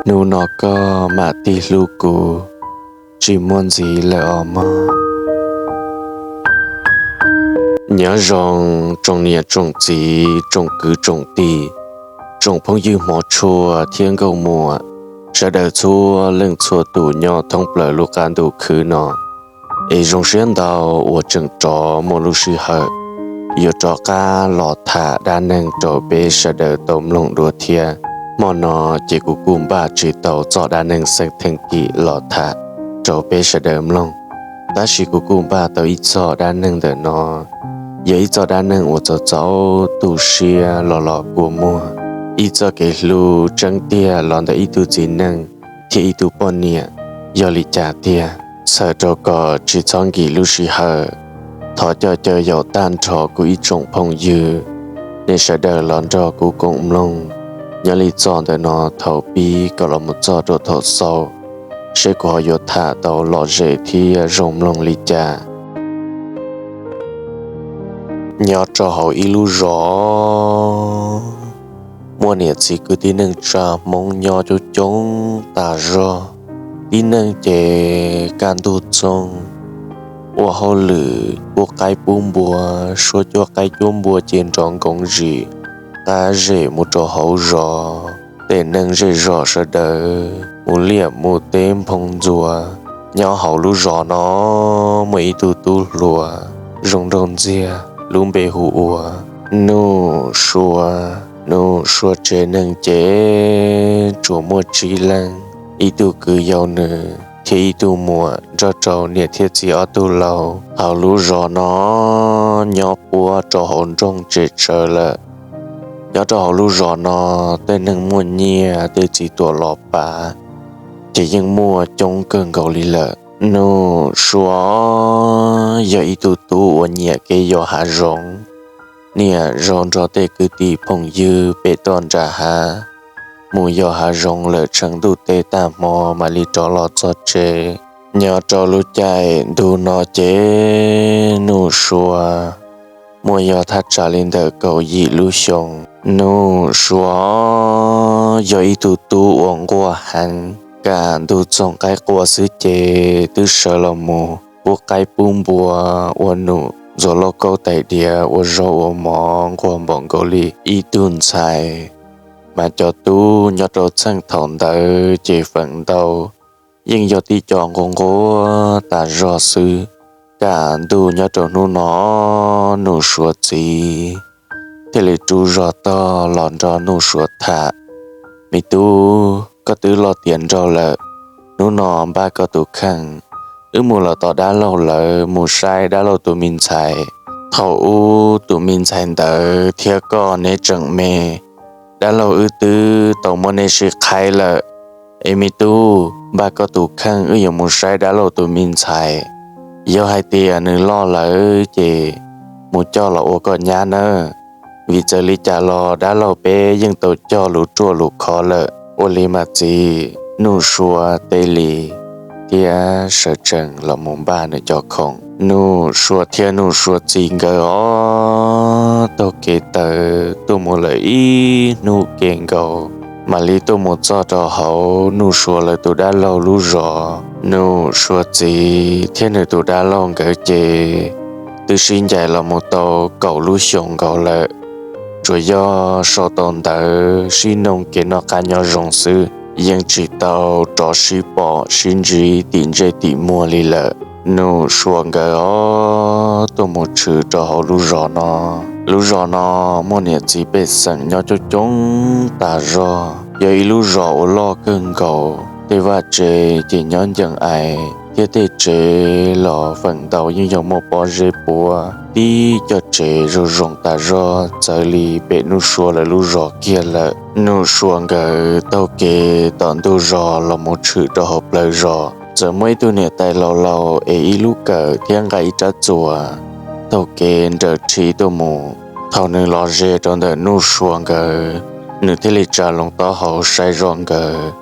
Hnub no koj mam tig hlub kuv, tsis muaj ntxiv lawm os mog. Nyob zoo tsoom niam tsoom txiv, tsoom kwv tsoom tij, tsoom phooj ywg hmov tshua thiab nkauj muam, sawv daws txhua leej txhua tus nyob thoob plaws lub qab ntuj khwb no. Es zoo siab ntau uas tseem rov muaj lub sij hawm yuav rov qab los tham dab neeg rau peb sawv daws tau mloog dua thiab. Hmo no ces kuv kuj npaj tsis tau txoj dab neeg xeeb theej kim los tham rau peb sawv daws mloog, tab sis kuv kuj npaj tau ib txoj dab neeg ntawm no. Yog ib txoj dab neeg uas txaus txaus tu siab los los kua muag, ib txoj kev hlub tseeb tiag los ntawm ib tug txiv neej thiab ib tug poj niam yog li cas tiag. Txhawm rau kom tsis txhob nkim lub sij hawm, thov coj caw yaum tag nrho kuv ib tsoom phooj ywg, nej sawv daws los nrog kuv koom mloog nyob li txoj ntawm no thaum pib kom los mus txog rau thaum xaus, seb kuv ho yuav tham tau lom zem thiab zoo mloog li cas. Nyob rau hauv ib lub zos, muaj niam txiv kwv tij neej tsa Hmoob nyob coob coob tas zog. Tib neeg ces kaj ntug txoog ua hauj lwm pub qaib pub npua, suab cuab qaib cuab npua ces nrov nkoov zim qab zem mus rau hauv zos. Tej neeg zej zos sawv daws mus liaj mus teb nphoo ntxuas. Nyob hauv lub zos no muaj ib tug tub hluas zoo nraug ntxiag, lub npe hu ua Nuj Sua. Nuj Sua tsev neeg ces tsuas muaj tsib leeg, ib tug kwv yau nws thiab ib tug muam nrog rau niam thiab txiv ob tug laus. Hauv lub zos no nyob puab rau hauv nroog tsev tsawv lawm. Nyob rau hauv lub zos no, tej neeg muaj nyiaj tej txiv tuam los pav ces yeej muaj coob kawg nkaus li lawm. Nuj Sua yog ib tug tub uas nyiam kev yos hav zoov, niaj zaus nrog tej kwv tij phooj ywg pem toj nram hav mus yos hav zoov lawm tsheej ntuj teb tag hmo mam li rov los txog tsev. Nyob rau lub caij ntuj no ces Nuj Sua muaj yog thaj tsam li ntawm kaum yim lub xyoo. Nuj Sua yog ib tug tub uas nquag heev, kaj ntug txoog qaib qua xwb ces twb sawv los mus pub qaib pub npua, ua num ntxuav lauj kaub tais diav, ua zaub ua mov nquag npaum nkaus li ib tug ntxhais. Mas cov tub nyob rau txheej thaum ntawd ces feem ntau yeej yog tib co nquag nquag tas zog xwb. Kaj ntug nyob rau hnub no, Nuj Sua txiv thiaj li rub zog tog los nrog Nuj Sua tham. Me tub, koj twb loj tiav nraug lawm, hnub no npaj koj tus kheej, wb mus los tom dab laug lawv mus saib dab laug tus me ntxhais. Thaum ub tus me ntxhais ntawd thiab koj neb tseem me, dab laug wb twb tau muab neb sib qhaib lawm. Es me tub, npaj koj tus kheej, wb yuav mus saib dab laug tus me ntxhais. Yog hais tias nws loj lawm ces mus coj los ua koj nyab nawb. Vim txawm li cas los dab laug peb yeej tau cog lus ruaj lus khov lawm. Ua li mas txiv, Nuj Sua teb li thiab sawv tsees los mus npaj nws cov khoom. Nuj Sua thiab Nuj Sua txiv nkawd ob taug kev taw tuaj mus lawm ib hnub kev nkaus, mam li tuaj mus txog rau hauv Nuj Sua lawv tus dab laug lub zos. Nuj Sua txiv thiab nws tus dab laug nkawd ces twb sib ncaim los mus tau kaum lub xyoos nkaus lawm. Tsuas yog sau tau ntawv sib noog kev noj qab nyob zoo xwb, yeej tsis tau rov sib pom sib ntsib tim ntsej tim muag li lawm. Nuj Sua nkawd ob tuaj mus tshwm rau hauv lub zos no. Lub zos no muaj niam txiv pej xeem nyob coob coob tas zog, yog ib lub zos uas loj kawg nkaus. Tej vaj tsev ces nyob ncees ais thiab tej tsev los feem ntau yeej yog muaj pob zeb puab, tib cov tsev zoo zoo tas zog txawv li pem Nuj Sua lawv lub zos kiag lawm. Nuj Sua nkawd taug kev tom ntug zos los mus tshwm rau hauv plawv zos, txawm muaj ib tug niam tais laus laus es ib lub kawm thiab nqa ib rab txuas taug kev nrawm rhi tuaj mus. Thaum nws los ze rau ntawm Nuj Sua nkawd, nws thiaj li tsa loo taub hau saib zoj nkawd.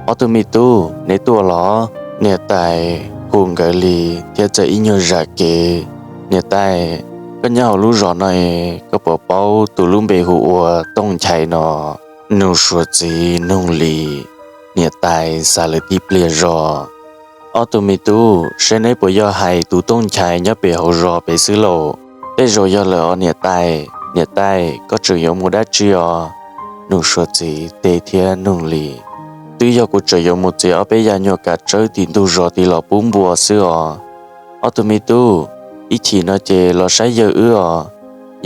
Ob tug me tub, neb tuaj los? Niam tais hu nkawd li thiab txawm ib nyuag zam kev. Niam tais, koj nyob hauv lub zos no, koj puas paub tus lub npe hu ua Tooj Nchai no? Nuj Sua txiv nug li. Niam tais xav lawm tib pliag zog: Ob tug me tub, saib neb puas yog hais tus Tooj Nchai nyob pem hauv zos pem xwb lauj? Tej zaum yog lawm os niam tais. Niam tais, koj tseem yuav mus dab tsi os? Nuj Sua txiv teb thiab Nuj Lis: Twb yog kuv tseem yuav mus txiav ob peb yam nyuag kav tsawb tim ntug zos tid los pub npua xwb os. Ob tug me tub, ib chim no ces los saib yawg wb os,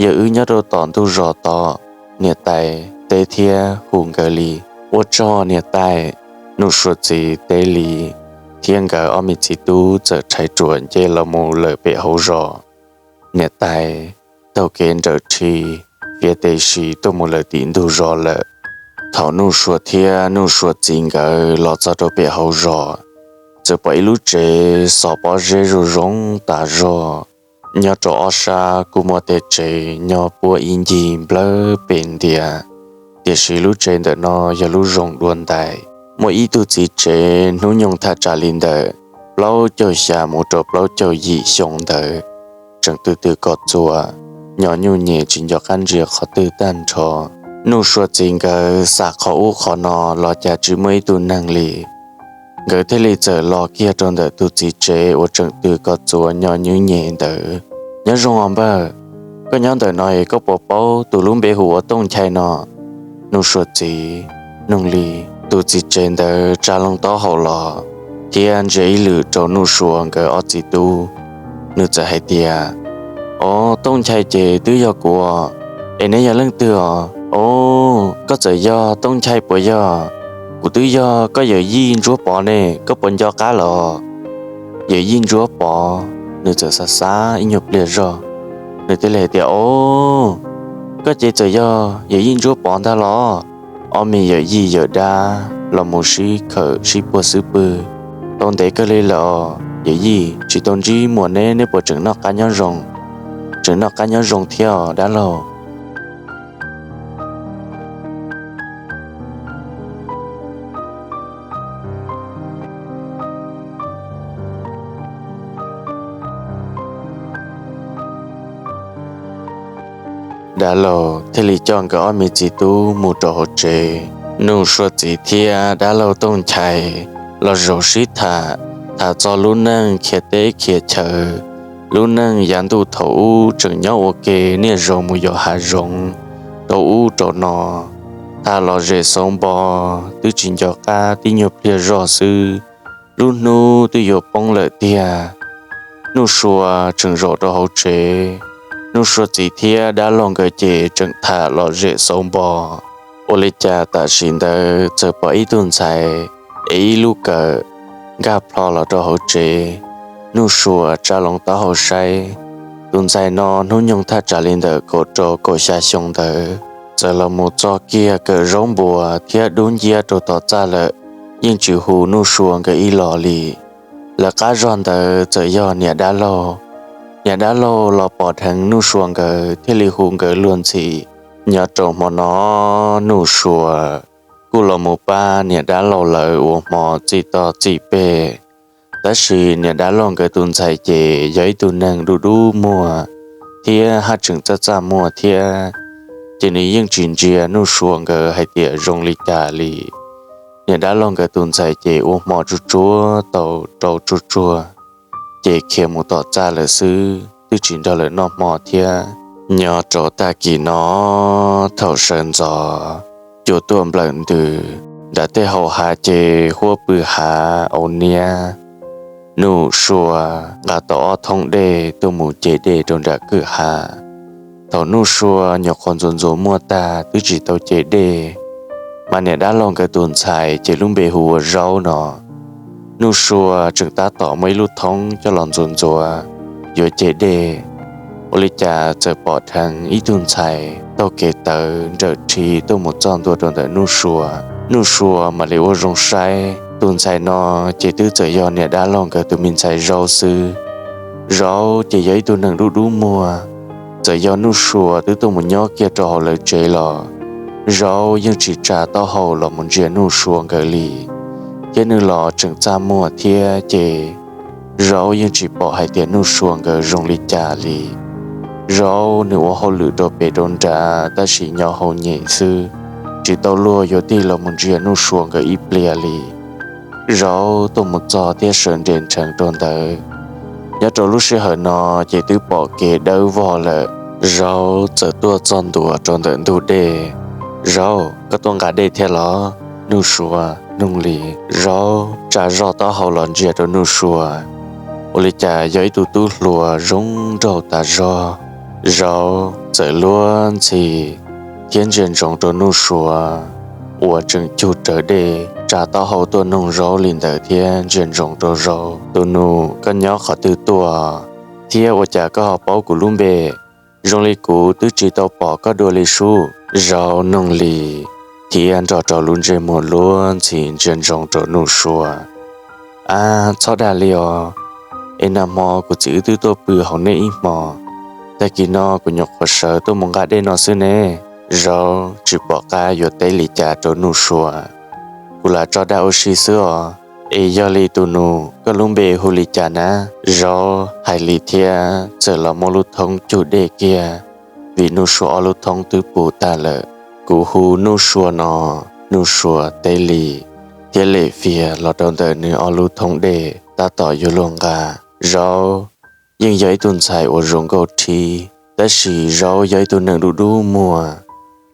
yawg wb nyob rau tom ntug zos tod. Niam tais teb thiab hu nkawd li. Ua tsaug niam tais, Nuj Sua txiv teb li, thiab nkawd ob me txiv tub txawm rhais ruam nce los mus lawm pem hauv zos. Niam tais taug kev nrawm rhi fiav tes si tuaj mus lawm tim ntug zos lawm. Thaum Nuj Sua thiab Nuj Sua txiv nkawd los txog rau pem hauv zos, txawm pom ib lub tsev xov pob zeb zoo zoo tas zog. Nyob rau ob sab kuj muaj tej tsev nyob puab ib ncig nplawg pes ntiag, tiam sis lub tsev ntawm no yog lub zoo dua ntais. Muaj ib tug txiv tsev hnub nyoog thaj tsam li ntawm plaub caug xya mus rau plaub caug yim xyoo ntawd, tseem tw tw kos txuas, nyo nyuj nyem tsis nco qab ntsia qhov twg tag nrho. Nuj Sua txiv nkawd xav qhov ub qhov no los cas tsis muaj ib tug neeg li. Nkawd thiaj li txawm los kiag rau ntawm tus txiv tsev uas tseem tw kos txuas nyo nyuj nyem ntawd. Nyob zoo os npawg, koj nyob ntawm no es koj puas paub tus lub npe hu ua Tooj Nchai no? Nuj Sua txiv nug li. Tus txiv tsev ntawd tsa loo taub hau los thiab ntsia ib lwm rau Nuj Sua nkawd ob txiv tub, nws txawm hais tias, Os, Tooj Nchai ces twb yog kuv. Es neb yog leej twg os? Os, koj txawm yog Tooj Nchai puas yog? Kuv twb yog koj yawm yij Ntsuab Pov ne, koj puas nco qab los? Yawm yij Ntsuab Pov. Nws txawm xav xav ib nyuag pliag zog, nws thiaj li hais tias, Os, koj ces txawm yog yawm yij Ntsuab Pov ntag los? Ob me yawm yij yawm dab los mus sib khawm sib puag xub pwg tau ntev kawg li lawm os. Yawm yij, tsis tau ntsib muaj neb, neb puas tseem noj qab nyob zoo? Tseem noj qab nyob zoo thiab os dab laug. Dab laug thiaj li coj nkawd ob me txiv tub mus rau hauv tsev. Nuj Sua txiv thiab dab laug Tooj Nchai los zaum sib tham, tham txog lub neej khiav teb khiav chaw, lub neej yav ntuj thaum ub tseem nyob ua ke niaj zaus mus yos hav zoov rau ub rau no. Tham los zem xauv npo, twb tsis nco qab tib nyuag pliag zog xwb, lub hnub twb yuav poob lawm tiag. Nuj Sua tseem zaum rau hauv tsev, Nuj Sua txiv thiab dab laug nkawd ces tseem tham los zem xauv npo. Ua li cas tam sim ntawd txawm pom ib tug ntxhais ev ib lub kawm nkag plho los rau hauv tsev. Nuj Sua tsa loo taub hau saib, tus ntxhais no hnub nyoog thaj tsam li ntawm kaum rau kaum xya xyoo ntawd, txawm los mus txog kiag kawm zaub npua thiab dub nciab rau tom txaj lawm, yeej tsis hu Nuj Sua nkawd ib los li. Lawv qab zog ntawd txawm yog niam dab laug. Niam dab laug los pom dheev Nuj Sua nkawd thiaj li hu nkawd luag ntxhi. Nyob rau hmo no, Nuj Sua kuj los mus pab niam dab laug lawv ua hmo txij toj txij peg. Tab sis niam dab laug nkawd tus ntxhais ces yog ib tug neeg dub dub muag thiab haj tseem txaj txaj muag thiab, ces nws yeej tsis ntsia Nuj Sua nkawd hais tias zoo li cas li. Niam dab laug nkawd tus ntxhais ces ua hmo tsuag tsuag tau rau tsuag tsuag, ces khiav mus tom txaj lawm xwb, twb tsis nrog lawv noj hmo thiab. Nyob rau tag kis no, thaum sawv ntxov cua tuaj nplawm ntws, nram tej hau hav ces huab pw hav au niab. Nuj Sua nqa tau ob thoob dej tuaj mus ce dej rau nram kwj ha. Thaum Nuj Sua nyuam qhuav ntxuav ntxuav muaj tag twb tsis tau ce dej, mas niam dab laug nkawd tus ntxhais ces lub npe hu ua Zaub no. Nuj Sua tseem tab tom muaj ib lub thoob coj los ntxuav ntxuav yuav ce dej, ua li cas txawm pom dheev ib tug ntxhais taug kev tawv nrawm rhi tuaj mus txog ntua rau ntawm Nuj Sua. Nuj Sua mam li ua zoo saib, tus ntxhais no ces twb txawm yog niam dab laug nkawd tus me ntxhais Zaub xwb. Zaub ces yog ib tug neeg dub dub muag, txawm yog Nuj Sua twb tuaj mus nyob kiag rau hauv lawv tsev los Zaub yeej tsis tsa taub hau los mus ntsia Nuj Sua nkawd li, thiab nws los tseem txaj muag thiab ces Zaub yeej tsis pom hais tias Nuj Sua nkawd zoo li cas li. Zaub nws ua hauj lwm rau pem rau nrad tab sis nyo hau nyem xwb, tsis tau luag yuav tig los mus ntsia Nuj Sua nkawd ib pliag li. Zaub tuaj mus txog thiab sawv nres nrheev rau ntawd. Nyob rau lub sij hawm no ces twb pom kev dawb vog lawm. Zaub txawm tuaj txog ntua rau ntawm ntug dej. Zaub, koj tuaj nqa dej thiab los? Nuj Sua nug li. Zaub tsa zog taub hau los ntsia rau Nuj Sua, ua li cas yog ib tug tub hluas zoo nraug tas zog. Zaub txawm luag ntxhi thiab ntsia ntsoov rau Nuj Sua uas tseem cug rawv dej, tsa taub hau tuaj noog Zaub li ntawd thiab ntsia ntsoov rau Zaub. Tus nus, koj nyob qhov twg tuaj thiab ua cas koj ho paub kuv lub npe? Zoo li kuv twb tsis tau pom koj dua li sub. Zaub noog li thiab nrog rau lub ntsej muag luag ntxhi ntsia ntsoov rau Nuj Sua. Ab, txhob dag li os. Es nag hmo kuv txiv wb twb tuaj pw hauv nej ib hmo. Tag kis no kuv nyuam qhuav sawv tuaj mus nqa dej no xwb ne. Zaub tsis pom qab yuav teb li cas rau Nuj Sua. Kuv lam tso dag ua si xwb os. Es yog li tus nus, koj lub npe hu li cas na? Zaub hais li thiab txawm los muab lub thoob cug dej kiag, vim Nuj Sua ob lub thoob twb puv tag lawm. Kuv hu Nuj Sua no. Nuj Sua teb li thiab lem fiag los rau ntawm nws ob lub thoob dej tab tom yuav luag nqa. Zaub yeej yog ib tug ntxhais uas zoo nkauj rhib, tab sis Zaub yog ib tug neeg dub dub muag,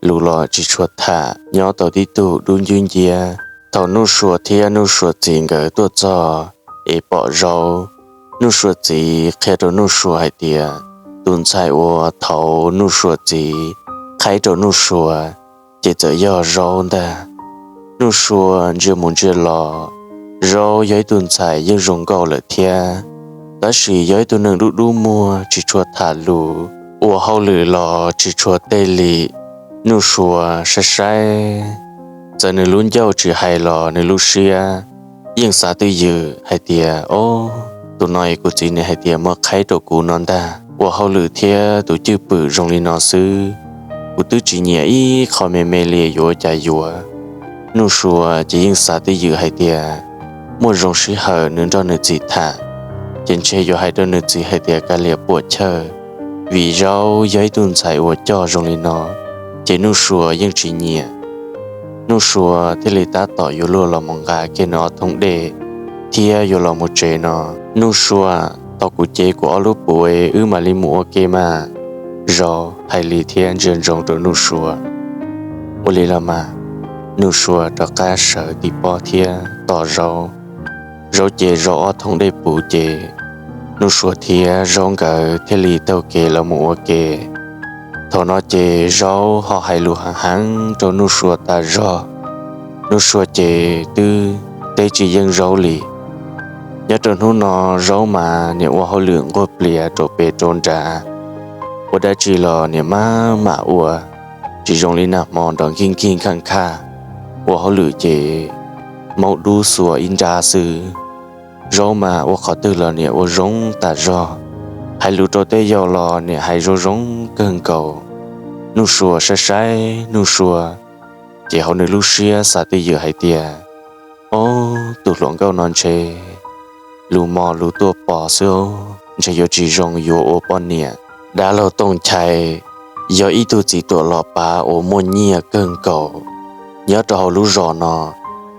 lus los tsis tshua tham, nyob tau tib tug dub ncwb nciab. Thaum Nuj Sua thiab Nuj Sua txiv nkawd tuaj txog es pom Zaub, Nuj Sua txiv qhia rau Nuj Sua hais tias tus ntxhais uas thaum Nuj Sua txiv qhaib rau Nuj Sua ces txawm yog Zaub ntag. Nuj Sua ntsia mus ntsia los, Zaub yog ib tug ntxhais yeej zoo nkauj lawm thiab, tab sis yog ib tug neeg dub dub muag tsis tshua tham lus, ua hauj lwm los tsis tshua tej li. Nuj Sua saib saib, txawm nws lub ncauj tsis hais los nws lub siab yeej xav twj ywm hais tias, o, tus no es kuv txiv nim hais tias muab qhaib rau kuv no ntag. Ua hauj lwm thiab tus cwj pwm zoo li no xwb, kuv twb tsis nyiam ib qho me me li, yuav ua cas yuav. Nuj Sua ces yeej xav twj ywm hais tias muaj zoo sij hawm nws nrog nws txiv tham, ces ntshe yuav hais rau nws txiv hais tias kav liam puam chawj, vim Zaub yog ib tug ntxhais uas coj zoo li no, ces Nuj Sua yeej tsis nyiam. Nuj Sua thiaj li tab tom yuav luag los mus nqa kiag nws ob thoob dej thiab yuav los mus tsev no. Nuj Sua, tos kuv cev kuv ob lub puv wb mam li mus ua ke mas. Zaub hais li thiab ntsia ntsoov rau Nuj Sua. Ua li los mas. Nuj Sua rov qab sawv tib pob thiab tos Zaub. Zaub cev Zaub ob thoob dej puv ces Nuj Sua thiab Zaub nkawd thiaj li taug kev los mus ua ke. Thaum no ces Zaub ho hais lus heev heev rau Nuj Sua tas zog. Nuj Sua ces twb teb tsis yeej Zaub li. Nyob rau hnub no Zaub mas nim ua hauj lwm nquag plias rau pem rau nrad, ua dab tsi los nim maj mam ua, tsis zoo li nag hmo nrov nkig nkig nkhaj nkhaj, ua hauj lwm ces maub dub xuas ib nrab xwb. Zaub mas ua qhov twg los nim ua zoo tas zog, hais lus rau tej yau los nim hais zoo zoo kawg nkaus. Nuj Sua saib saib Nuj Sua, ces hauv nws lub siab xav twj ywm hais tias, o, tus hluas nkauj no ntshe lus mos lus tuaj pos xwb, ntshe yuav tsis zoo yuav ua poj niam. Dab laug Tooj Nchai yog ib tug txiv tuam los pav uas muaj nyiaj kawg nkaus nyob rau hauv lub zos no,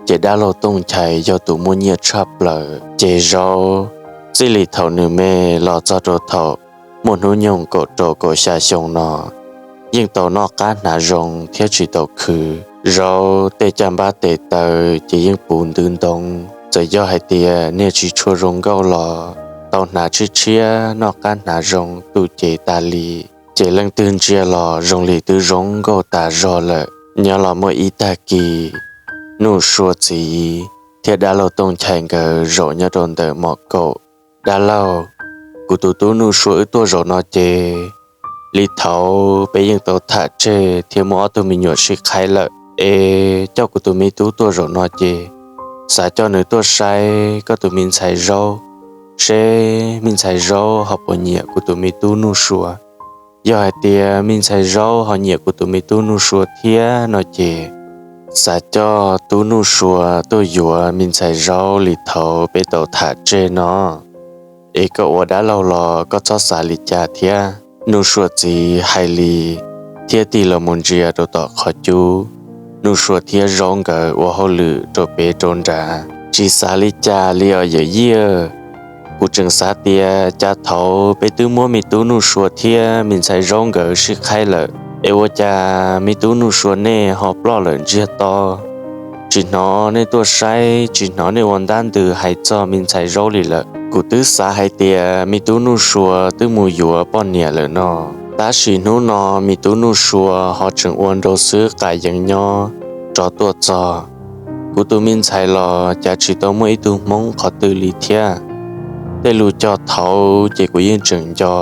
ces dab laug Tooj Nchai yog tus muaj nyiaj tshaj plaws. Ces Zaub, txij li thaum nws me los txog rau thaum muaj hnub nyoog kaum rau kaum xya xyoo no, yeej tau noj qab hnav zoo thiab tsis tau khwv. Zaub tej caj npab tes taw ces yeej puv ntwv ntoo, txawm yog hais tias niag tsis tshua zoo nkauj los tau hnav tshiab tshiab noj qab hnav zoo tu cev tas li, ces leej twg ntsia los zoo li twb zoo nkauj tas zog lawm. Nyob los muaj ib tag kis, Nuj Sua txiv thiab dab laug Tooj Nchai nkawd zaum nyob rau ntawm mom kaum. Dab laug, kuv tus tub Nuj Sua wb tuaj zaum no ces, li thaud peb yeej tau tham tseg thiab muaj ob tug me nyuam sib qhaib lawm, es coj kuv tus me tub tuaj zaum no ces xav coj nws tuaj saib koj tus me ntxhais Zaub, seb me ntxhais Zaub ho puas nyiam kuv tus me tub Nuj Sua. Yog hais tias me ntxhais Zaub ho nyiam kuv tus me tub Nuj Sua thiab no ces xav coj tub Nuj Sua tuaj yuav me ntxhais Zaub li thaud peb tau tham tseg no. Es koj ua dab laug los koj txhob xav li cas thiab. Nuj Sua txiv hais li thiab tig los mus ntsia rau tom qhov cub. Nuj Sua thiab Zaub nkawd ua hauj lwm rau pem rau nrad, tsis xav li cas li os yawm yij. Kuv tseem xav tias cas thaum peb twb muab me tub Nuj Sua thiab me ntxhais Zaub nkawd sib qhaib lawm, es ua cas me tub Nuj Sua nej ho ploj lawm ntsiag to? Tsis hnov nej tuaj saib, tsis hnov nej ua ntab ntws hais txog me ntxhais Zaub li lawm. Kuv twb xav hais tias me tub Nuj Sua twb mus yuav poj niam lawm no, tab sis hnub no me tub Nuj Sua ho tseem ua nrau xwb qas yees nyob rov tuaj txog. Kuv tus me ntxhais los cas tsis tau muaj ib tug hmoob qhov twg li thiab. Tej lus cog thaud ces kuv yeej tseem nco,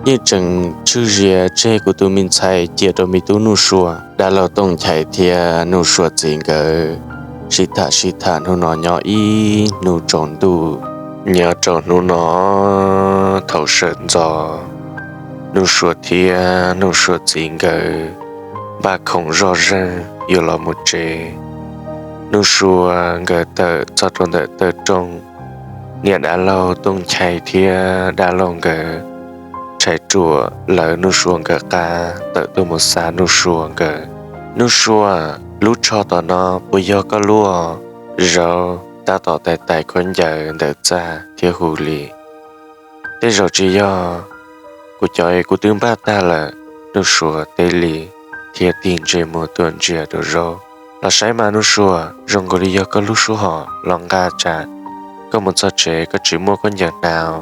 yeej tseem tshwj zias tseg kuv tus me ntxhais cia rau me tub Nuj Sua. Dab laug Tooj Nchai thiab Nuj Sua txiv nkawd sib tham sib tham hnub no nyob ib hnub tsaus ntuj. Nyob rau hnub no thaum sawv ntxov, Nuj Sua thiab Nuj Sua txiv nkawd npaj khoom zoj zeeg yuav los mus tsev. Nuj Sua nkawd tawm txog rau ntawm taw rooj, niam dab laug Tooj Nchai thiab dab laug nkawd tshais ruam lawv Nuj Sua nkawd qab tawm tuaj mus xa Nuj Sua nkawd. Nuj Sua, lub tsho tom no puas yog koj lub? Zaub tab tom tais tais khaub ncaws ntawm txaj thiab hu li. Tej zaum tsis yog, kuv cov kuv twb npaj tag lawm. Nuj Sua teb li thiab tig ntsej muag tuaj ntsia rau Zaub. Los saib mas Nuj Sua, zoo nkaus li yog koj lub sub hom los nqa tsam koj mus txog tsev koj tsis muaj khaub ncaws hnav.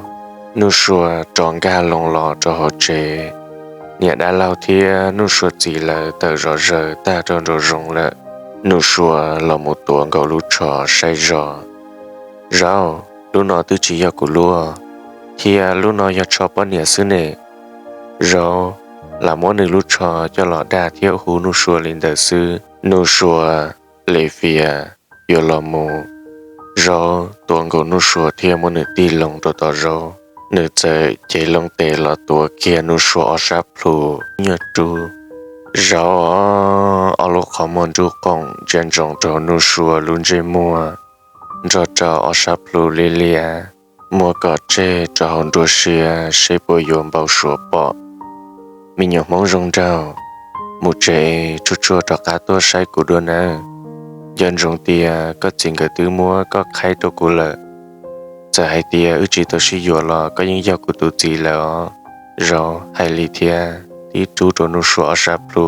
Nuj Sua rov nkag loo los rau hauv tsev. Niam dab laug thiab Nuj Sua txiv lawv tawm zom zaws tag rau nraum zoov lawm. Nuj Sua los mus tuav nkaus lub tsho saib zog. Zaub, lub no twb tsis yog kuv lub, thiab lub no yog tsho poj niam xwb ne. Zaub lam muab nws lub tsho coj los dag thiab hu Nuj Sua li ntawd xwb. Nuj Sua le fias yuav los mus, Zaub tuav nkaus Nuj Sua thiab muab nws tig loo rau tom zaub. Nws txawm cev loo tes los tuav kiag Nuj Sua ob sab plhu nyuag rub. Zaub, ob lub qhov muag nruj qoom ntsia ntsoov rau Nuj Sua lub ntsej muag, nrog rau ob sab plhu liab liab, muab kom tseg rau hauv nruab siab seb puas yuav npau suav pom. Me nyuam hmoob zoo nraug, mus tsev tsuag tsuag rov qab tuaj saib kuv dua nawb. Nco ntsoov tias koj txiv nkawd twb muab koj qhaib rau kuv lawm. Txawm hais tias wb tsis tau sib yuav los koj yeej yog kuv tus txiv lawm os. Zaub hais li thiab tib rub rau Nuj Sua ob sab plhu.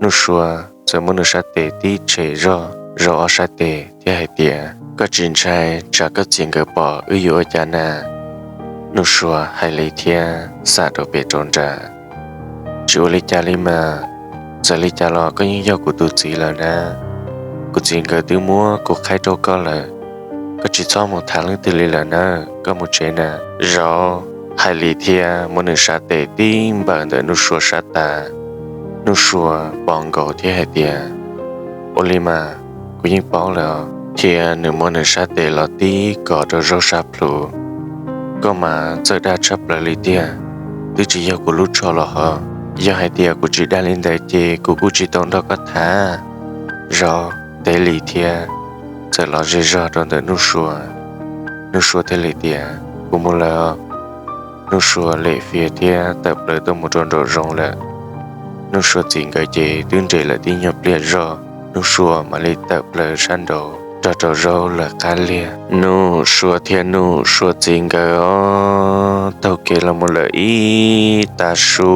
Nuj Sua txawm muab nws sab tes tib tshem zog Zaub ob sab tes thiab hais tias, koj tsis ntshai tsam koj txiv nkawd pom wb yuav ua cas na? Nuj Sua hais li thiab xam rau pem rau nrad. Tsis ua li cas li mas, txawm li cas los koj yeej yog kuv tus txiv lawm na. Kuv txiv nkawd twb muab kuv qhaib rau koj lawm, koj tsis txhob mus tham leej twg li lawm na, koj mus tsev na. Zaub hais li thiab muab nws sab tes tib npawm ntawm Nuj Sua sab tav. Nuj Sua pom nkaus thiab hais tias, ua li mas, kuv yeej paub lawm os. Thiab nws muab nws sab tes los tib kos rau Zaub sab plhu. Koj mas txawj dag tshaj plaws li tiag, twb tsis yog kuv lub tsho los hos. Yog hais tias kuv tsis dag li ntawd ces kuv kuj tsis tau nrog koj tham. Zaub teb li thiab txawm los ze zog rau ntawm Nuj Sua. Nuj Sua thiaj li tias, kuv mus lawm. Nuj Sua lem fiav thiab tawm plaws tuaj mus rau nraum zoov lawm. Nuj Sua txiv nkawd ces twb nres lawm tib nyuag pliag zog, Nuj Sua mam li tawm plaws sab nraud nrog rau Zaub lawv qab liag. Nuj Sua thiab Nuj Sua txiv nkawd os, taug kev los mus lawm ib tag su,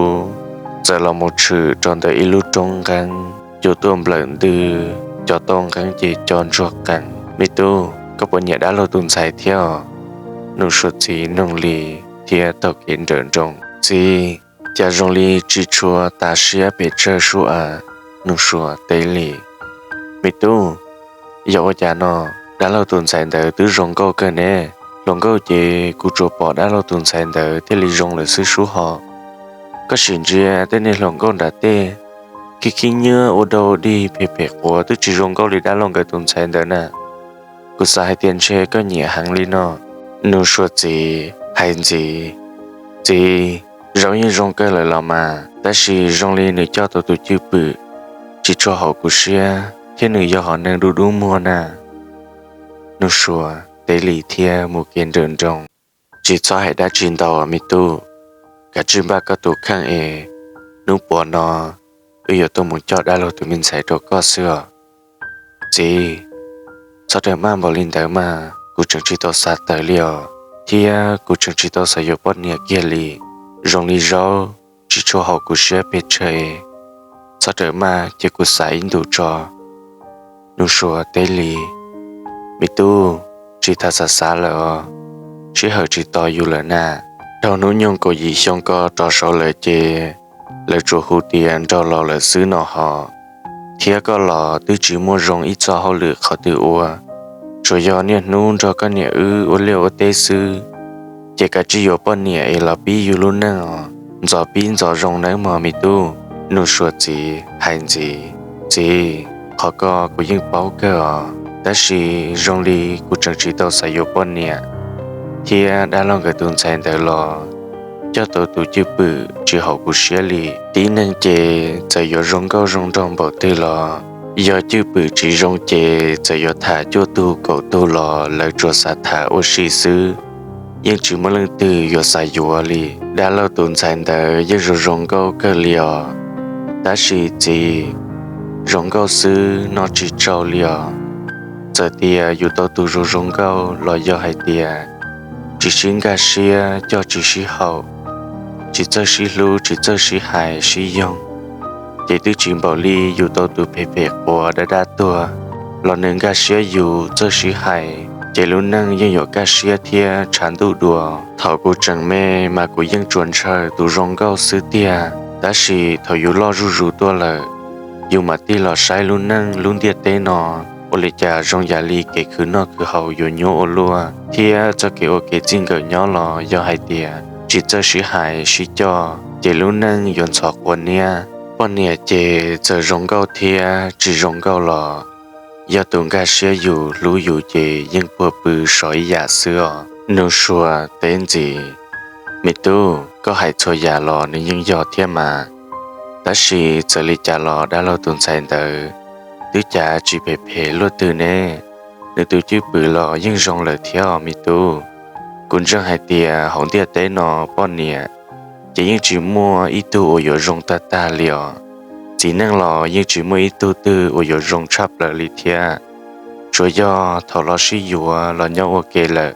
txawm los mus tshwm rau ntawm ib lub roob nqeeb, yuav tuaj nplawm ntws, cov tauj nqeeb ces co ntsuag qees. Me tub, koj puas nyiam dab laug tus ntxhais thiab os? Nuj Sua txiv noog li thiab taug kev nrawm nroos. Txiv, cas zoo li tsis tshua tas siab pes tsawg sub a. Nuj Sua teb li, me tub, yog ua cas no, dab laug tus ntxhais ntawd twb zoo nkauj kawg ne. Hluas nkauj ces kuv tsuas pom dab laug tus ntxhais ntawd thiaj li zoo lawm xwb sub hos. Koj sim ntsia tej niag hluas nkauj nram tej, khib khib nyiab ua dau dig phem phem quav twb tsis zoo nkauj li dab laug nkawd tus ntxhais ntawd na. Kuv xav hais tias ntshe koj nyiam heev li no. Nuj Sua txiv hais ntxiv, txiv, Zaub yeej zoo kawg lawm los mas, tab sis zoo li nws coj tau tus cwj pwm tsis tshua haum kuv siab thiab nws yog hom neeg dub dub muag na. Nuj Sua teb li thiab mus kev nrawm nroos. Tsis txhob hais dab tsi ntau me tub, kav tsij npaj koj tus kheej es hnub puav no wb yuav tuaj mus coj dab laug tus me ntxhais rau koj xwb os. Txiv, txhob rawm maj npaum li ntawd mas, kuv tseem tsis tau xav tawm li os, thiab kuv tseem tsis tau xav yuav poj niam kiag li. Zoo li zaub tsis tshua haum kuv siab pes tsawg, txhob rawm maj cia kuv xav ib ntus tso. Nuj Sua teb li, Me tub, tsis tas xav xav lawm os, sij hawm tsis tos yus lawm na. Dhau hnub nyoog kaum yim xyoo ko rov saud lawm ces lawv tsuas hu tias nraug laus lawm xwb no hos, thiab koj los twb tsis muaj zoo ib txoj hauj lwm qhov twg ua, tsuas yog niaj hnub nrog koj niam wb ua liaj ua teb xwb. Ces kav tsij yuav poj niam es los pib yus lub neej os, ntxov pib ntxov zoo nawb mog me tub. Nuj Sua txiv hais ntxiv, Txiv, qhov ko kuv yeej paub kawg os, tab sis zoo li kuv tseem tsis tau xav yuav poj niam, thiab dab laug nkawd tus ntxhais ntawd los coj tau tus cwj pwm tsis haum kuv siab li. Tib neeg ces txawm yuav zoo nkauj zoo nraug npaum twg los yog cwj pwm tsis zoo ces txawm yuav tham cuaj tug kaum tug los lawv tsuas xav tham ua si xwb, yeej tsis muaj leej twg yuav xav yuav li. Dab laug tus ntxhais ntawd yeej zoo zoo nkauj kawg li os, tab sis txiv, zoo nkauj xwb noj tsis tsau li os. Txawm tias yus tau tus zoo zoo nkauj los yog hais tias tsis sib nkag siab coj tsis sib haum, tsis txawj sib hlub tsis txawj sib hais sib yoog, ces twb tsis npaum li yus tau tus phem phem quav dab dab tuag los nws nkag siab yus txawj sib hais, ces lub neej yeej yuav kaj siab thiab tshav ntuj dua. Thaum kuv tseem me mas kuv yeej tsuas ntshaw tus zoo nkauj xwb tiag, tab sis thaum yus loj zuj zus tuaj lawm, yus mam tig los saib lub neej lub ntiaj teb no ua li cas zoo yam li kev khwv noj khwv haus yuav nyuaj ua luaj, thiab txoj kev ua kev txij nkawm nyob los yog hais tias tsis txawj sib hais sib coj ces lub neej yuav ntxhov quav niab. Poj niam ces txawm zoo nkauj thiab tsis zoo nkauj los yog tus nkag siab yus hlub yus ces yeej puag pw sov ib yam xwb os. Nuj Sua teb ntxiv, Me tub, koj hais txhua yam los nws yeej yog thiab mas, tab sis txawm li cas los dab laug tus ntxhais ntawd twb cav tsis phem phem luaj twg ne, nws tus cwj pwm los yeej zoo lawm thiab os me tub. Kuv ntseeg hais tias hauv ntiaj teb no poj niam ces yeej tsis muaj ib tug uas yuav zoo tag tag li os. Txiv neej los yeej tsis muaj ib tug twg uas yuav zoo tshaj plaws li thiab. Tsuas yog thaum los sib yuav los nyob ua ke lawm,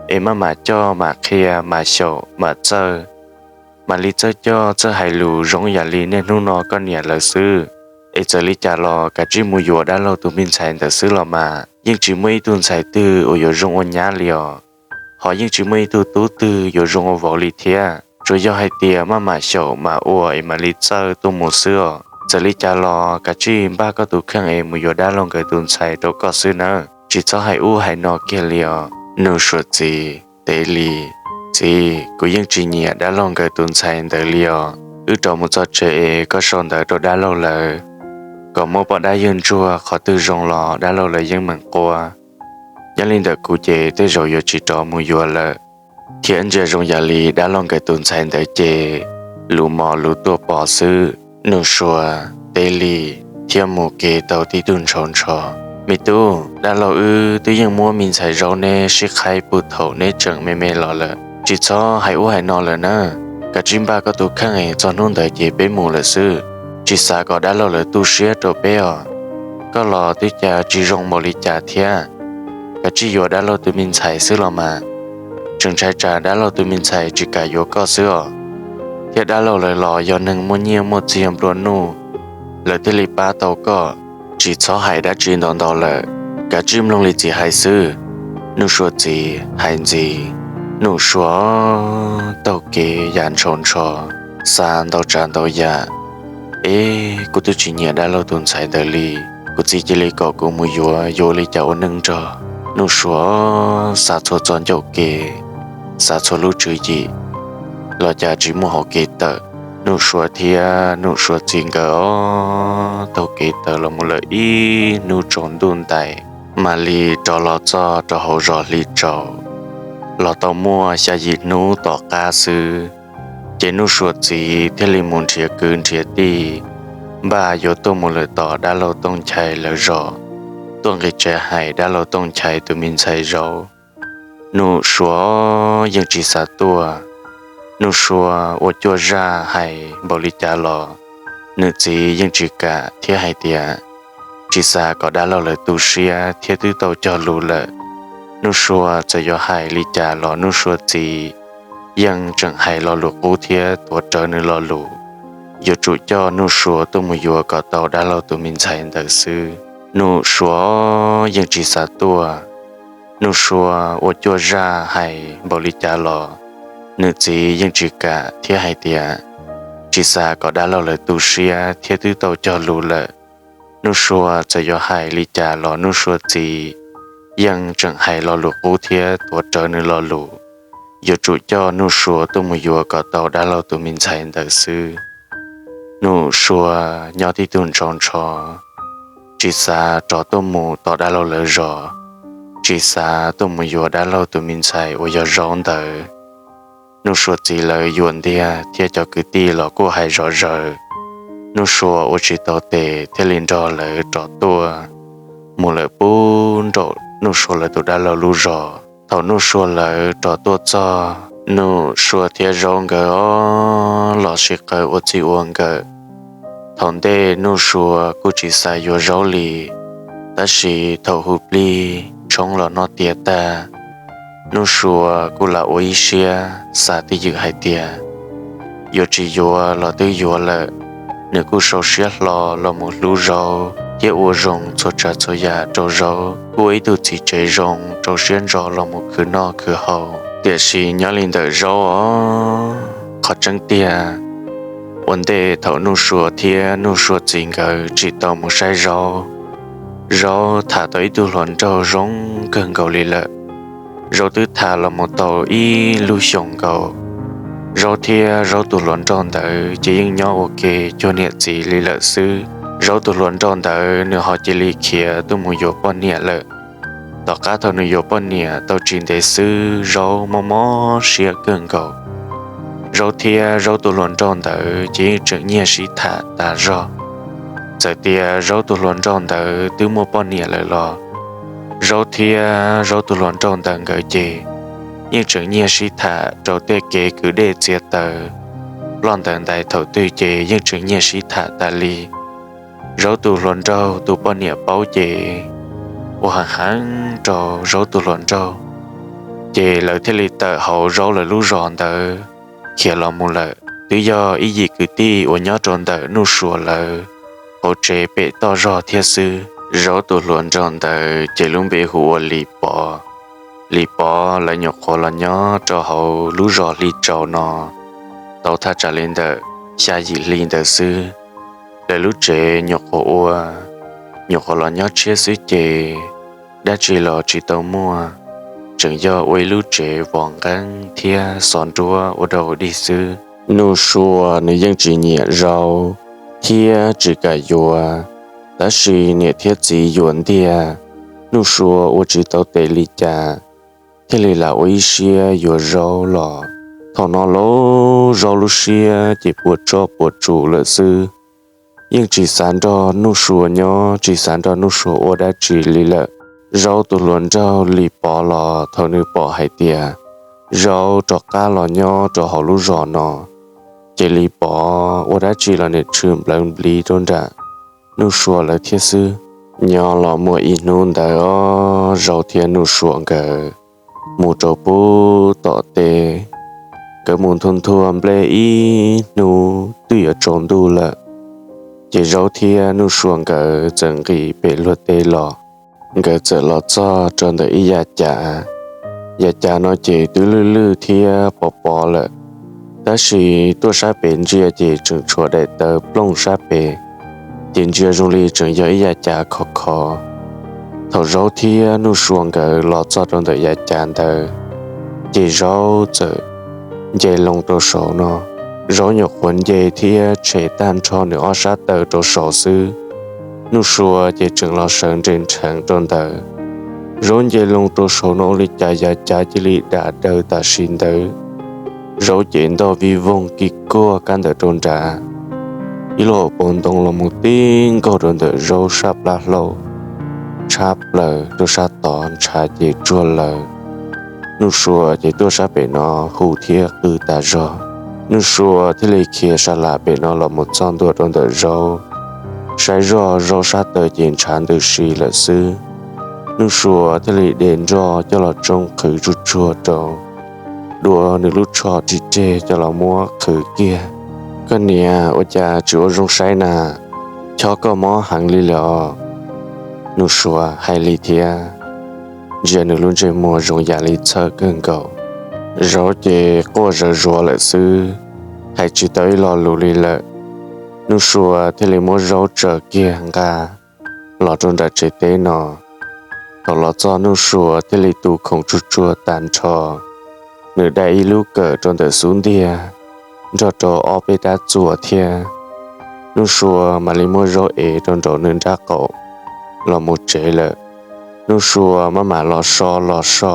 es maj mam coj mam qhia mam xyaum mam txawj, mam li txawj coj txawj hais lus zoo yam li niaj hnub no koj niam lawv xwb. Es txawm li cas los kav tsij mus yuav dab laug tus me ntxhais ntawd xwb los mas, yeej tsis muaj ib tug ntxhais twg uas yuav zoo ua nyab li os. Ho yeej tsis muaj ib tug tub twg yuav zoo ua vauv li thiab. Tsuas yog hais tias maj mam xyaum mam ua es mam li txawj tuaj mus xwb os. Txawm li cas los kav tsij npaj koj tus kheej es mus yuav dab laug nkawd tus ntxhais rau koj xwb nawb, tsis txhob hais ub hais no kiag li os. Nuj Sua txiv teb li, Txiv, kuv yeej tsis nyiam dab laug nkawd tus ntxhais ntawd li os. Wb rov mus txog tsev es koj sau ntawv rau dab laug lawv kom muab poj dab yawg ntsuag qhov twg zoo los dab laug lawv yeej meem quab. Nyob li ntawm kuv ces tej zaum yuav tsis rov mus yuav lawm, thiab ntsia zoo yam li dab laug nkawd tus ntxhais ntawd ces lus mos lus tuaj pov xwb. Nuj Sua teb li thiab mus kev tau tib tug ntshau ntsho, Me tub, dab laug wb twb yeej muab me ntxhais zaub neb sib qhaib puag thaum neb tseem me me los lawm, tsis txhob hais ub hais no lawm nawb. Kav tsij npaj koj tus kheej es txog hnub ntawd ces peb mus lawm xwb, tsis xav kom dab laug lawv tu siab rau peb os. Koj los twb cas tsis zoo npaum li cas thiab, kav tsij yuav dab laug tus me ntxhais xwb los mas. Tseem ntshai tsam dab laug tus me ntxhais tsis kam yuav koj xwb os. Thiab dab laug lawv los yog neeg muaj nyiaj muaj txiag nplua nuj, lawv thiaj li pab tau koj. Tsis txhob hais dab tsi ntau ntau lawm, kav tsij mloog li txiv hais xwb. Nuj Sua txiv hais ntxiv, Nuj Sua taug kev ya ntshau ntsho, xav ntau tsav ntau yam. Ev, kuv twb tsis nyiam dab laug tus ntxhais ntawd li, kuv txiv cia li kom kuv mus yuav yuav ua li cas ua neej nrog. Nuj Sua xav txhua txoj ncauj ke, xav txhua lub tswv yim, los cas tsis muaj hauv kev tawm. Nuj Sua thiab Nuj Sua txiv nkawd ob taug kev tawm los mus lawm ib hnub tsaus ntuj ntais, mam li rov los txog rau hauv zos Hli Tsaus. Los tau muaj xya yim hnub tom qab xwb, ces Nuj Sua txiv thiaj li mus nrhiav kwv nrhiav tij, npaj yuav tuaj mus lawm tom dab laug Tooj Nchai lawv zos, tuaj nqis tsev hais dab laug Tooj Nchai tus me ntxhais zaub. Nuj Sua yeej tsis xav tuaj. Nuj Sua ua cuaj zaj hais npaum li cas los Nws txiv yeej tsis kam thiab hais tias tsis xav kom dab laug lawv tu siab thiab twb tau cog lus lawm. Nuj Sua txawm yuav hais li cas los Nuj Sua txiv yeej tseem hais lo lus qub thiab tuav rawv nws lo lus, yuav tsum coj Nuj Sua tuaj mus yuav kom tau dab laug tus me ntxhais ntawd xwb. Nuj Sua yeej tsis xav tuaj. Nuj Sua ua cuaj zaj hais npaum li cas los nws txiv yeej tsis kam thiab hais tias tsis xav kom dab laug lawv tu siab thiab twb tau cog lus lawm. Nuj Sua txawm yuav hais li cas los Nuj Sua txiv yeej tseem hais lo lus qub thiab tuav rawv nws lo lus, yuav tsum coj Nuj Sua tuaj mus yuav kom tau dab laug tus me ntxhais ntawd xwb. Nuj Sua nyob tib tug ntsau ntsho, tsis xav rov tuaj mus tos dab laug lawv zos, tsis xav tuaj mus yuav dab laug tus me ntxhais uas yog Zaub ntawd. Nuj Sua txiv lawv yuam ntiag thiab cov kwv tij los kuj hais zom zaws. Nuj Sua ua tsis tau tes thiaj li nrog lawv rov tuaj mus lawm pub nraum Nuj Sua lawv tus dab laug lub zos. Thaum Nuj Sua lawv rov tuaj txog, Nuj Sua thiab Zaub nkawd ob los sib qawm ua txij ua nkawm. Thaum ntej Nuj Sua kuj tsis xav yuav Zaub li, tab sis thaum hu plig tshoob los noj tiav tag, Nuj Sua kuj lam ua ib siab xav twj ywm hais tias yuav tsis yuav los twb yuav lawm. Nws kuj sau siab hlo los mus hlub Zaub thiab ua zoo txhua tsav txhua yam rau Zaub, kuj ua ib tug txiv tsev zoo rau siab ntso los mus khwv noj khwv haus. Tiam sis nyob li ntawm Zaub os, qhov tseeb tiag, ua ntej thaum Nuj Sua thiab Nuj Sua txiv nkawd tsis tau mus saib Zaub, Zaub tham tau ib tug hluas nraug zoo kawg nkaus li lawm. Zaub twb tham los mus tau ib lub xyoos nkaus. Zaub thiab Zaub tus hluas nraug ntawd ces yeej nyob ua ke cuag niam txiv li lawm xwb. Zaub tus hluas nraug ntawd nws ho cia li khiav tuaj mus yuav poj niam lawm. Tom qab thaum nws yuav poj niam tau tsis ntev xwb, Zaub mob mob siab kawg nkaus. Zaub thiab Zaub tus hluas nraug ntawd ces yeej tseem nyiag sib tham tas zog. Txawm tias Zaub tus hluas nraug ntawd twb muaj poj niam lawm los Zaub thiab Zaub tus hluas nraug ntawd nkawd ces yeej tseem nyiag sib tham rau tej kev kwv dej txiav taws, ploj ntawd ntais thaum twg ces yeej tseem nyiag sib tham tas li. Zaub tus hluas nraug tus poj niam paub ces ua heev heev rau Zaub tus hluas nraug, ces lawv thiaj li tawm hauv Zaub lawv lub zos ntawd khiav los mus lawm. Twb yog ib yim kwv tij uas nyob rau ntawm Nuj Sua lawv hauv tsev pem toj zog thiab xwb. Zaub tus hluas nraug ntawd ces lub npe hu ua Lis Pov. Lis Pov lawv nyuam qhuav los nyob rau hauv lub zos Hli Tsaus no tau thaj tsam li ntawm xya yim hli ntawd xwb. Lawv lub tsev nyuam qhuav ua, nyuam qhuav los nyob tshiab xwb ces dab tsi los tsis tau muaj, tseem yog ua ib lub tsev vos nqeeb thiab xov nruab ua dog ua dig xwb. Nuj Sua nws yeej tsis nyiam Zaub thiab tsis kam yuav, tab sis niam thiab txiv yuam ntiag, Nuj Sua ua tsis tau tes li cas, thiaj li lam ua ib siab yuav Zaub los. Thaum no los Zaub lub siab ces puas tsuaj puas tsuv lawm xwb, yeej tsis xav nrog Nuj Sua nyob, tsis xav nrog Nuj Sua ua dab tsi li lawm. Zaub tus hluas nraug Lis Pov los thaum nws pom hais tias Zaub rov qab los nyob rau hauv lub zos no, ces Lis Pov ua dab tsi los nim tshwm nplawv npliv rau nram Nuj Sua lawv thiab xwb. Nyob los muaj ib hnub ntawd os, Zaub thiab Nuj Sua nkawd mus rau pub tom teb, nkawd mus nthua nthua nplej ib hnub twb yuav tsaus ntuj lawm, ces Zaub thiab Nuj Sua nkawd txawm nqis pem luag teb los. Nkawd txawm los txog rau ntawm ib yav cav. Yav cav no ces twb lwj lwj thiab pov pov lawm, tab sis tuaj sab pem ntsia ces tseem tshuav daim tawv plooj sab pem, ces ntsia zoo li tseem yog ib yav cav khov khov. Thaum Zaub thiab Nuj Sua nkawd los txog rau ntawm yav cav ntawd, ces Zaub txawm nce loo rau saud no. Zaub nyuam qhuav nce thiab tshem tag nrho nws ob sab taw rau saud xwb, Nuj Sua ces tseem los sawv nres nrheev rau ntawd. Zaub nce loo rau saud no ua li cas yav cav cia li dam daws tam sim ntawd. Zaub ces ntog vij voog kis kuag kab ntawd rau nrad, ib lub hauv paus ntoo los mus tib nkaug rau ntawm Zaub sab plab hlaub, tshab plaws rau sab tod ntshav ces tsuag lawm. Nuj Sua ces tuaj sab pem no hu thiab qw tas zog. Nuj Sua thiaj li khiav sa las pem no los mus txog ntua rau ntawm Zaub, saib zoj Zaub sab taw ces ntshav ntws si lawm xwb. Nuj Sua thiaj li de nroj coj los tsoo qhwv tsuag tsuag rau, dua nws lub tsho ris reg coj los muab qhwv kiag. Koj niam, ua cas tsis ua zoo saib na? Chob koj mob heev li lawm os. Nuj Sua hais li thiab ntsia nws lub ntsej muag zoo yam li txhawj kawg nkaus. Zaub ces quaj zawv zuav lawm xwb, hais tsis tau ib lo lus li lawm. Nuj Sua thiaj li muab Zaub tsaws kiag nqa los rau nram tsev teb no. Thaum los txog Nuj Sua thiaj li tu khoom tsuag tsuag tag nrho, nws dai ib lub kawm rau ntawm xub ntiag nrog rau ob peb rab txuas thiab. Nuj Sua mam li muab Zaub ev rau nraum nws nrab qaum los mus tsev lawm. Nuj Sua maj mam los so los so,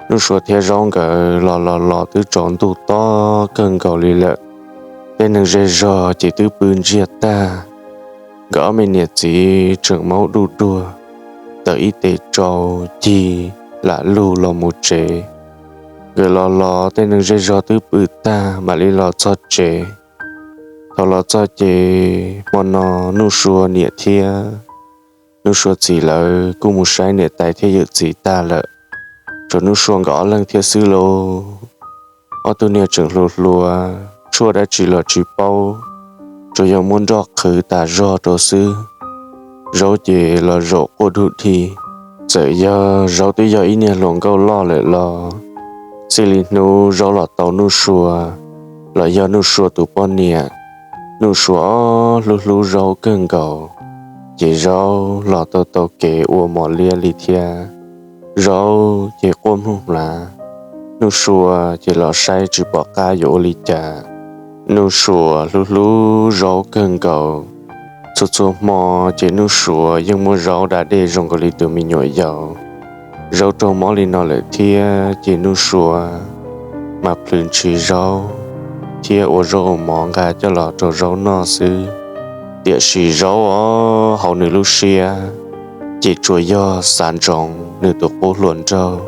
Nuj Sua thiab Zaub nkawd los los los twb tsaus ntuj to kawg nkaus li lawm. Tej neeg zej zog ces twb pw ntsiag tag. Nkawd ob me niam txiv tseem maub duj duag, tawm ib tes tsau cig lam lug los mus tsev. Nkawd los los tej neeg zej zog twb pw tag mam li los txog tsev. Thaum los txog ces hmo no Nuj Sua niam thiab Nuj Sua txiv lawv kuj mus saib niam tais thiab yawm txiv tag lawm, tshuav Nuj Sua nkawd ob leeg thiab xwb lauj. Ob tug niag tseem hluas hluas, tshuaj dab tsi los tsis paub, tsuas yog muab nroj qhwv tas zog rau xwb. Zaub ces los zaum quaj dug dhi. Txawm yog Zaub twb yog ib niag hluas nkauj loj lawm los, txij li hnub Zaub los tau Nuj Sua, los yog Nuj Sua tus poj niam, Nuj Sua hlub hlub Zaub kawg nkaus, ces Zaub los tau tau kev ua mos liab li thiab. Zaub ces quaj mloog hnav, Nuj Sua ces los saib tsis pom qab yuav ua li cas. Nuj Sua hlub hlub Zaub kawg nkaus. Txhua txhua hmo ces Nuj Sua yeej muab Zaub da dej zoo nkaus li tus me nyuam yaus. Zaub raug mob li no lawm thiab ces Nuj Sua mas plhws ntshis Zaub thiab ua zaub ua mov nqa coj los rau Zaub noj xwb. Tiam sis Zaub os, hauv nws lub siab ces tsuas yog xav ntsoov nws tus qub hluas nraug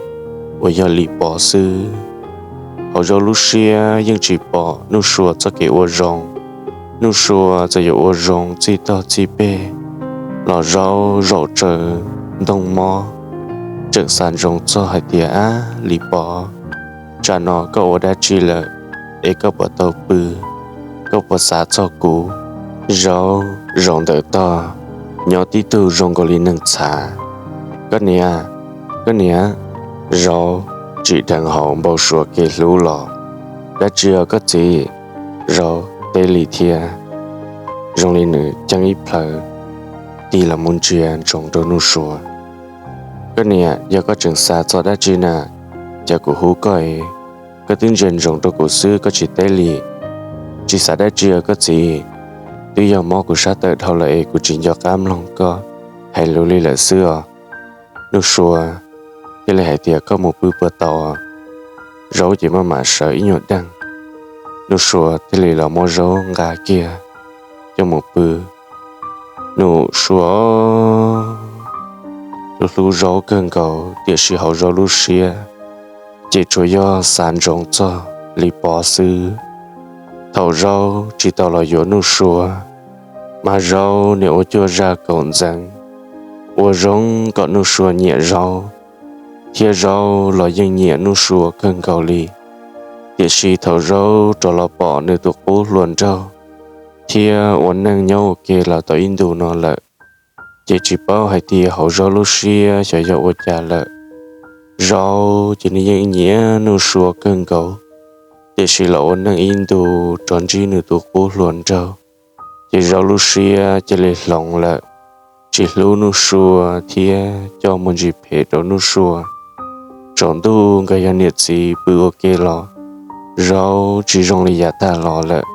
uas yog Lis Pov xwb. Hauv Zaub lub siab yeej tsis pom Nuj Sua txoj kev ua zoo. Nuj Sua txawm yuav ua zoo txij tog txij peg los Zaub zaum tsaws ntoo mob, tseem xav ntsoov txog hais tias, Ab Lis Pov, tsam no koj ua dab tsi lawm es koj puas tau pw? Koj puas xav txog kuv? Zaub zaum ntawm tog, nyob tib tug zoo nkaus li neeg txhav. Koj niam, koj niam. Zaub tsim dheev hauv npau suav kev hlub los. Dab tsi os koj txiv? Zaub teb li thiab, zoo li nws ceeb ib plhaw tig los mus ntsia ntsoov rau Nuj Sua. Koj niam, yog koj tseem xav txog dab tsi na, cas kuv hu koj es koj twb ntsia ntsoov rau kuv xwb koj tsis teb li. Tsis xav dab tsi os koj txiv, twb yog mob kuv sab tawm dhau lawm es kuv tsis nco qab mloog koj hais lus li lawm xwb os. Nuj Sua thiaj li hais tias, Koj mus pw puas tau? Zaub ces maj mam sawv ib nyuag deeg, Nuj Sua thiaj li los muab Zaub nqa kiag coj mus pw. Nuj Sua hlub hlub Zaub kawg nkaus tiam sis hauv Zaub lub siab ces tsuas yog xav ntsoov txog Lis Pov xwb. Thaum Zaub tsis tau los yuav Nuj Sua, mas Zaub niaj ua cuaj zaj kaum ntxeev, ua zoo kom Nuj Sua nyiam Zaub, thiab Zaub los yeej nyiam Nuj Sua kawg nkaus li. Tiam sis thaum Zaub rov los pom nws tus qub hluas nraug thiab ua neej nyob ua ke los tau ib ntus no lawm, ces tsis paub hais tias hauv Zaub lub siab xyov yog ua cas lawm. Zaub ces nws yeej nyiam Nuj Sua kawg nkaus, tiam sis los ua neej ib ntus rov ntsib nws tus qub hluas nraug, ces Zaub lub siab cia li hloov lawm, tsis hlub Nuj Sua thiab coj mus ntsis phem rau Nuj Sua. Tsaus ntuj nkawd yog niam txiv pw ua ke los Zaub tsis zoo li yav tag los lawm.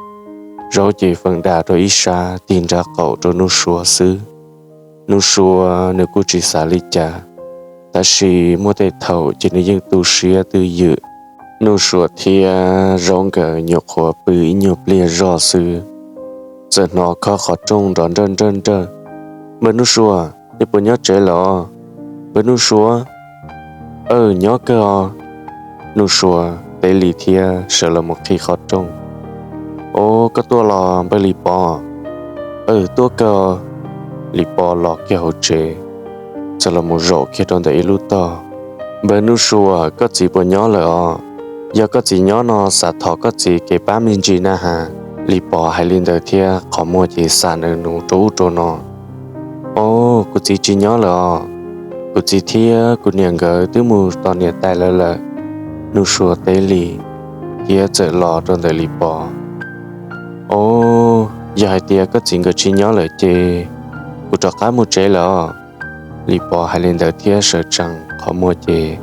Zaub ces feem da rau ib sab tig nrav qaum rau Nuj Sua xwb. Nuj Sua nws kuj tsis xav li cas, tab sis muaj tej thaum ces nws yeej tu siab twj ywm. Nuj Sua thiab Zaub nkawd nyuam qhuav pw ib nyuag pliag zog xwb, txawm hnov khob qhov rooj nrov nrawj nrawj nrawj. Npawg Nuj Sua, nej puas nyob tsev lawm? Npawg Nuj Sua. Aw, nyob kawg os. Nuj Sua teb li thiab sawv los mus qhib qhov rooj. Ob, koj tuaj los npawg Lis Pov? Aw, tuaj kawg. Lis Pov los kiag hauv tsev, txawm los mus zaum kiag rau ntawm ib lub tog. Npawg Nuj Sua, koj txiv puas nyob lawm os? Yog koj txiv nyob no xav thov koj txiv kev pab me ntsis na has. Lis Pov hais li ntawd thiab qhov muag ces xam nawv nuv rau ub rau no. Ob, kuv txiv tsis nyob lawm os. Kuv txiv thiab kuv niam nkawd twb mus tos niam tais lawv lawm. Nuj Sua teb li thiab txawm los rau ntawm Lis Pov. Ob, yog hais tias koj txiv nkawd tsis nyob lawm ces kuv rov qab mus tsev lawm os. Lis Pov hais li ntawd thiab sawv tsees qhov muag ces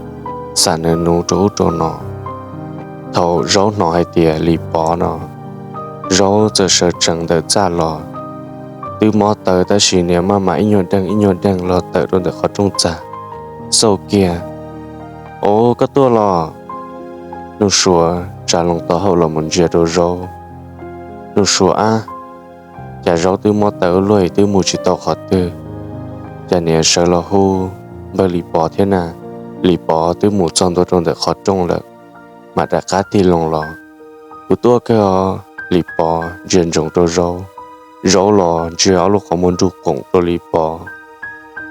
xam nawv nuv rau ub rau no. Thaum Zaub hnov hais tias Lis Pov no, Zaub txawm sawv tsees ntawm txaj los. Twb mob taw tab sis niag maj mam ib nyuag deeg ib nyuag deeg los tawm rau ntawm qhov rooj txag, xauj kiag. Ob, koj tuaj los? Nuj Sua tsa loo taub hau los mus ntsia rau Zaub. Nuj Sua, ab, cas Zaub twb mob taw luaj twb mus tsis tau qhov twg, cas niam sawv los hu npawg Lis Pov thiab na? Lis Pov twb mus txog ntua rau ntawm qhov rooj lawm, mam rov qab tig loo los. Kuv tuaj kawg os. Lis Pov ntsia ntsoov rau Zaub. Zaub los ntsia ob lub qhov muag nruj qoom rau Lis Pov.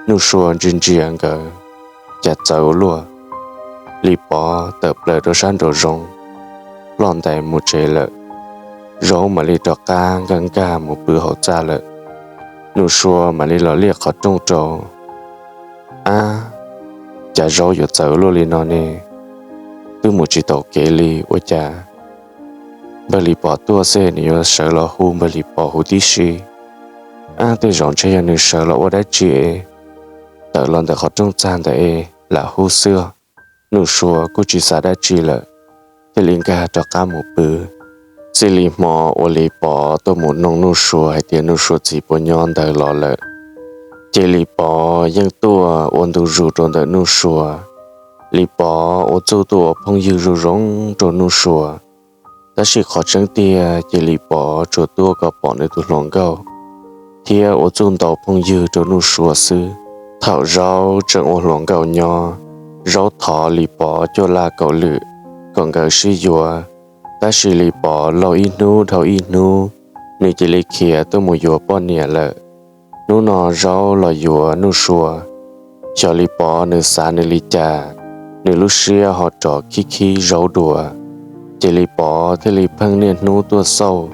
Nuj Sua ntsia ntsia nkawd, cas txawv ua luaj. Lis Pov tawm plaws rau sab nraum zoov, ploj ntais mus tsev lawm. Zaub mam li rov qab nkag nkag mus pw hauv txaj lawm. Nuj Sua mam li los liaj qhov rooj rau. Ab, cas Zaub yuav txawv luaj li no ne? Twb mus tsis taus kev li ua cas npawg Lis Pov tuaj xwb nws yuav sawv los hu npawg Lis Pov huv tib si. Ab, tej zaum ntshe yog nws sawv los ua dab tsi es tawm los ntawm qhov rooj txag ntawd es lam hu xwb. Nuj Sua kuj tsis xav dab tsi lawm, thiaj li nkag rov qab mus pw. Txij li hmo uas Lis Pov tuaj mus noog Nuj Sua hais tias Nuj Sua txiv puas nyob ntawd los lawm, ces Lis Pov yeej tuaj ua ntu zus rau ntawm Nuj Sua. Lis Pov ua txuj tuaj ua phooj ywg zoo zoo rau Nuj Sua, tab sis qhov tseeb tiag ces Lis Pov tsuas tuaj kom pom nws tus hluas nkauj thiab ua txuj ntaus phooj ywg rau Nuj Sua xwb. Thaum Zaub tseem ua hluas nkauj nyob, Zaub thov Lis Pov cuaj laj kaum lwm kom nkawd sib yuav, tab sis Lis Pov laug ib hnub dhau ib hnub, nws cia li khiav tuaj mus yuav poj niam lawm. Hnub no Zaub los yuav Nuj Sua, xyov Lis Pov nws xav nws li cas, nws lub siab ho rov khib khib Zaub dua. Ces Lis Pov thiaj li pheej niaj hnub tuaj xauj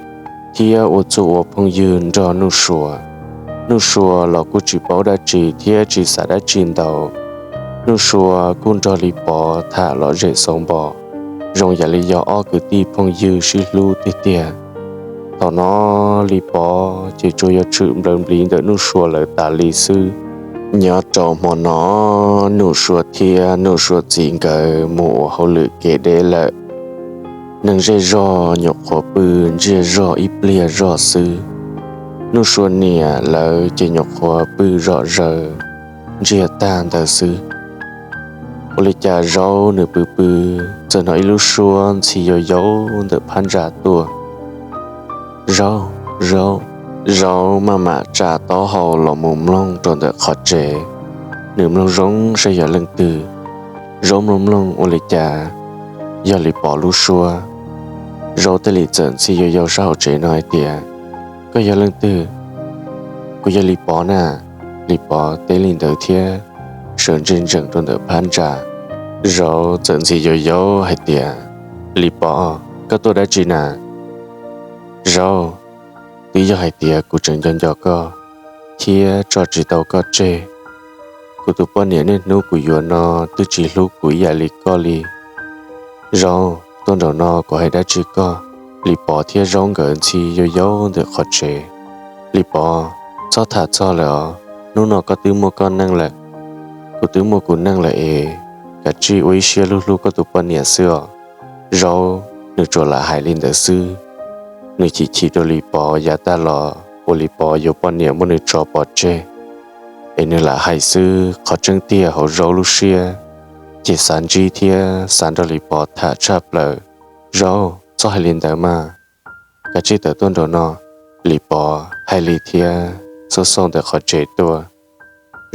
thiab ua txuj ua phooj ywg nrog Nuj Sua. Nuj Sua los kuj tsis paub dab tsi thiab tsis xav dab tsi ntau. Nuj Sua kuj nrog Lis Pov tham lom zem xauv npo, zoo yam li yog ob kwv tij phooj ywg sib hlub tiag tiag. Thaum no Lis Pov ces tsuas yog tshwm nplawv npliv ntawm Nuj Sua lawv tas li xwb. Nyob rau hmo no, Nuj Sua thiab Nuj Sua txiv nkawd mus ua hauj lwm kev deb lawm. Neeg zej zog nyuam qhuav pw ntsiag zog ib pliag zog xwb. Nuj Sua niam lawv ces nyuam qhuav pw zom zaws ntsiag tag ntawd xwb. Ua li cas Zaub nws pw pw, txawm hnov ib lub suab ntxhi yau yau ntawm phab ntsa tuaj. Zaub, Zaub. Zaub maj mam tsa taub hau los mus mloog rau ntawm qhov tsev. Nws mloog zoo saib yog leej twg. Zaub mloog mloog ua li cas yog Lis Pov lub suab. Zaub thiaj li txawm ntxhi yau yau sab hauv tsev no hais tias, Koj yog leej twg? Kuv yog Lis Pov na. Lis Pov teb li ntawd thiab sawv ntseg ntsees rau ntawm phab ntsa. Zaub txawm ntxhi yau yau hais tias, Lis Pov, koj tuaj dab tsi na? Zaub, twb yog hais tias kuv tseem nco nco koj thiab tso tsis tau koj tseg. Kuv tus poj niam niaj hnub kuv yuav no twb tsis hlub kuv ib yam li koj li. Zaub, tuaj nraum no kuv hais dab tsi koj. Lis Pov thiab Zaub nkawd ntxhi yau yau ntawm qhov tsev. Lis Pov, txhob tham txog lawm os, hnub no koj twb muaj koj neej lawm, kuv twb muaj kuv neej lawm es kav tsij ua ib siab hlub hlub koj tus poj niam xwb os. Zaub nws tsuas lam hais li ntawd xwb, nws chim chim rau Lis Pov yav tag los uas Lis Pov yuav poj niam muab nws tso pov tseg, es nws lam hais xwb. Qhov tseeb tiag hauv Zaub lub siab ces xav ntsib thiab xav nrog Lis Pov tham tshaj plaws. Zaub, txhob hais li ntawd mas, kav tsij tawm tuaj nraum no. Lis Pov hais li thiab xauj xauj ntawm qhov tsev tuaj.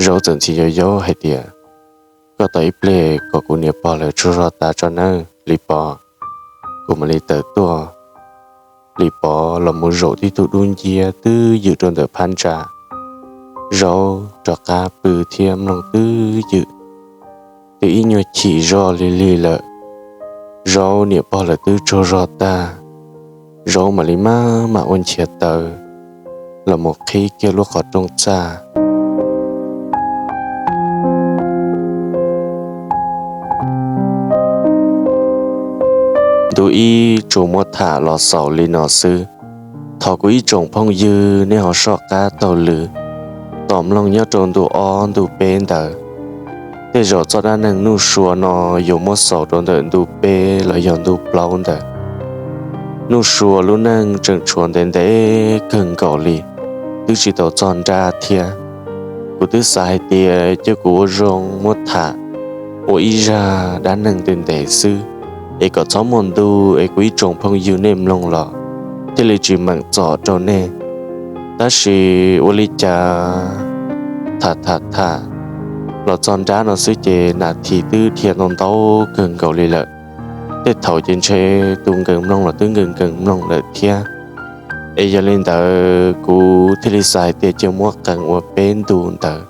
Zaub txawm ntxhi yau yau hais tias, Koj tos ib pliag kom kuv niam pog lawv tsaug zog tas tso nawb Lis Pov, kuv mam li tawm tuaj. Lis Pov los mus zaum tib tug dub nciab twb ywm rau ntawm phab ntsa. Zaub rov qab pw thiab mloog twb ywm. Twb ib nyuag chim zog lig lig lawm, Zaub niam pog lawv twb tsaug zog tag, Zaub mam li maj mam ua nchiav taws los mus qhib kiag lub qhov rooj txaj. Ntu ib tsuas muab tham los xaus li no xwb. Thov kuv ib tsoom phooj ywg nej ho soj qab taug lw tos mloog nyob rau ntu ob ntu peb ntawd. Tej zaum txoj dab neeg Nuj Sua no yuav muab xaus rau ntawm ntu peb los yog ntu plaub ntawd. Nuj Sua lub neej tseem tshuav ntev ntev kawg nkaus li, twb tsis tau txog nrab thiab. Kuv twb xav hais tias cia kuv ua zoo muab tham ua ib zaj dab neeg ntev ntev xwb, es kom txhob muaj ntu es kuv ib tsoom phooj ywg nej mloog los thiaj li tsis meem txom rau nej. Tab sis ua li cas tham tham tham los txog nrab no xwb ces nas this twb dhia ntau ntau kawg nkaus li lawm. Tej thaum ces ntshe tus nkees mloog los twb nkees nkees mloog lawm thiab. Es yog li ntawd kuv thiaj li xav hais tias cia muab qees ua peb ntu ntawd.